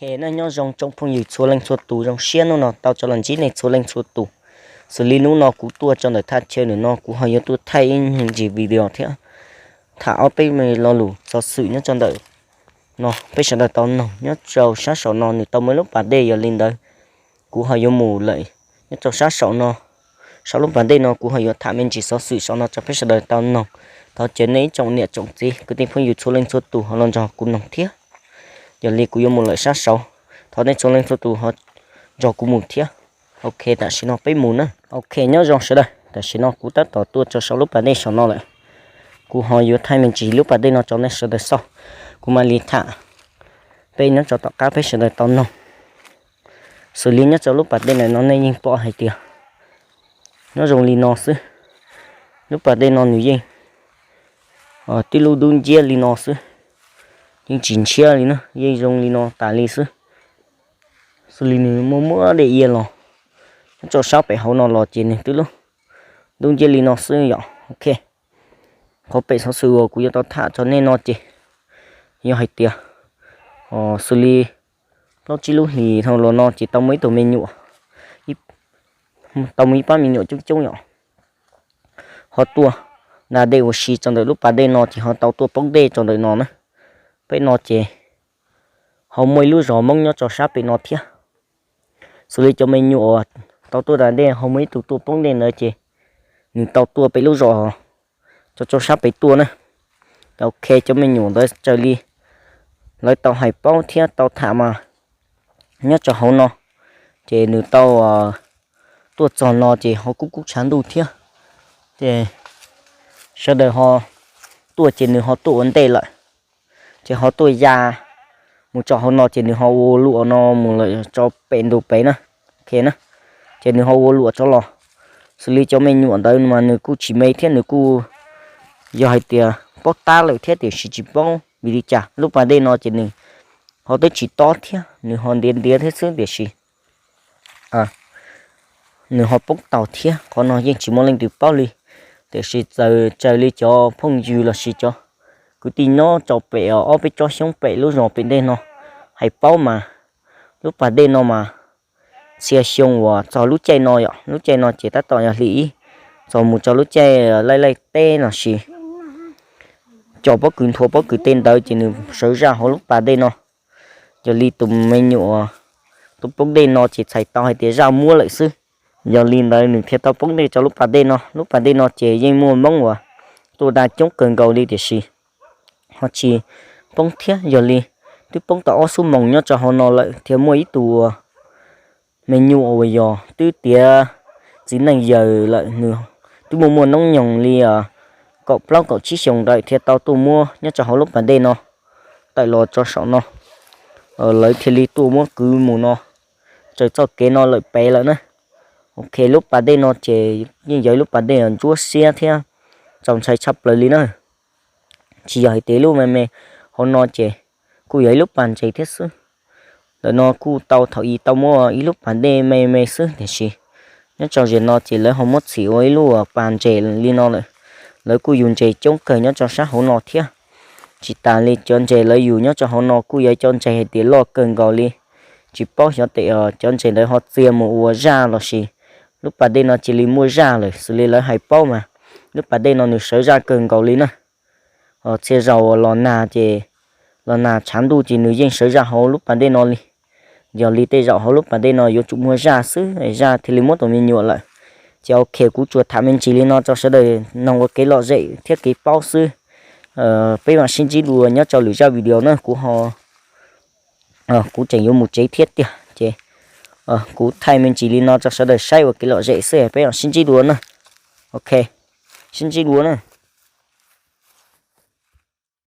Ok, nyob zoo tsoom phooj ywg txhua leej txhua tus, zoo siab hnub no tau rov los ntsib nej txhua leej txhua tus. Xws li hnub no kuv tuaj rau ntawm thaj chaw ntawm no kuv ho yuav tuaj thaij ib ntsis video thiab tham ob peb lo lus xov xwm nyob rau ntawm no peb sawv daws tau noog nyob rau sab saum no nws tau muaj ib lub pas dej, yog li ntawd kuv ho yuav mus lawm nyob rau sab saum no. Saum lub pas dej no kuv ho yuav tham me ntsis xov xwm saum no rau peb sawv daws tau noog. Thov caw nej ib tsoom niam tsoom txiv kwv tij phooj ywg txhua leej txhua tus ho los nrog kuv noog thiab. Yog li kuv yuav mus lawm sab saud, thov nej txhua leej txhua tus ho nrog kuv mus thiab. Ok, tam sim no peb mus na. Ok, nyob zoo sawv daws, tam sim no kuv tab tom tuaj rau saum lub pas dej saum no lawm. Kuv ho yuav thaij me ntsis lub pas dej no rau nej sawv daws xauj, kuv mam li tham peb nyob rau tom qab peb sawv daws tau noog. Xws li nyob rau lub pas dej ntawm no nej yeej pom hais tias nyob zoo li no xwb. Lub pas dej no nws yeej tib lub dub nciab li no xwb, yeej tsis ntshiab li na, yeej zoo li no tas li xwb. Xws li nws muaj muaj dej ia los nyob rau sab pem hauv no los ces nws twb lub dub nciab li no xwb yom. Ok, qhov pem xov xwm uas kuv yuav tau tham rau nej no ces yog hais tias xws li plaub tsib lub hlis dhau los no ces tau muaj ib tug me nyuam, tau muaj ib pab me nyuam coob coob yom, ho tuaj da dej ua si rau ntawm lub pas dej no ces ho tau tuaj poob dej rau ntawm no na. Pem no ces ho muaj ib lub zos Hmoob nyob rau sab pem no thiab. Xws li cov me nyuam uas tau tuaj da dej ho muaj ib tug tuaj poob dej ntawd ces nws tau tuaj pem lub zos rau rau sab pem tuaj na. Ok, cov me nyuam ntawd raws li lawv tau hais paub thiab tau tham mas nyob rau hauv no ces nws tau tuaj txog no ces ho kub kub tshav ntuj thiab, ces sawv daws ho tuaj ces nws ho tuaj ua ntej lawm, ces ho tuaj ya mus rau hauv no ces nws ho ua luam no mus lawm rau pem ntu pem na. Ok na, ces nws ho ua luam rov los. Xws li cov me nyuam ntawd mas nws kuj tsis me thiab nws kuj yog hais tias paub tab lawm thiab tiam sis tsis paub vim li cas lub pas dej no ces nws ho twb tsis tob thiab nws ho ntiav ntiav thiab xwb tiam sis nws ho poob tau thiab, qhov no yeej tsis muaj leej twg paub li. Tiam sis txawm raws li cov phooj ywg los sis cov kwv tij nyob rau pem ob peb tsob xyoob pem lub zos pem ntej no hais paub mas lub pas dej no mas txhia xyoo uas txog lub caij no yom, lub caij no ces tab tom yog hli ib, txog mus rau lub caij laij laij teb los sis cov pob kws nthua pob kws tej ntawd ces nws sawv zaj hauv lub pas dej no. Yog li tus me nyuam tuaj poob dej no ces txhais tau hais tias zaj muab lawm xwb. Yog li ntawd nws thiaj tau poob dej rau lub pas dej no. Lub pas dej no ces yeej muaj Hmoob uas tuaj da coob kawg nkaus li tiam sis ho tsis poob thiab. Yog li twb poob tau ob xuab moos nyob rau hauv no lawm thiaj muaj ib tug me nyuam uas yog twb tiav txiv neej yawg lawm, nws twb muaj muaj hnub nyoog li kaum plaub kaum tsib xyoos ntawd thiaj tau tuaj muab nyob rau hauv lub pas dej no tawm los rau saum no. Lawv thiaj li tuaj muab kwv mus no raws txoj kev no lawm pem lawm na. Ok, lub pas dej no ces yeej yog ib lub pas dej ntsuab xiab thiab txaus ntshai tshaj plaws li na. Tsis yog hais tias lub me me hauv no ces kuj yog ib lub pas ntses thiab xwb. Ntawm no kuj tau thaum i tau muaj ib lub pas dej me me xwb tiam sis nyob rau zaum no ces lawv ho muab txhim ua ib lub pas ntses li no lawm. Lawv kuj yug ntses coob kawg nyob rau sab hauv no thiab. Tsis tas li cov ntses lawv yug nyob rau hauv no kuj yog cov ntses hais tias loj kawg nkaus li. Tsis paub xyov tes cov ntses ntawd ho txia mus ua zaj los sis lub pas dej no cia li muaj zaj lawm. Xws li lawv hais paub mas lub pas dej no nws sawv zaj kawg nkaus li na. Txhia zaus los nag ces los nag tshav ntuj ces nws yeej sawv zaj hauv lub pas dej no li. Yog li tej zaum hauv lub pas dej no yuav tsum muaj zaj xwb, zaj thiaj li muab tus me nyuam lawm. Ces ok, kuv tsuas tham me ntsis li no rau sawv daws noog ua kev lom zem thiab kev paub xwb. Peb mam sib ntsib dua nyob rau lwm zaj video na. Kuv ho, kuv tseem yuav mus tsev thiab tiag ces kuv thaij me ntsis li no rau sawv daws saib ua kev lom zem xwb, peb mam sib ntsib dua na. Ok, sib ntsib dua na.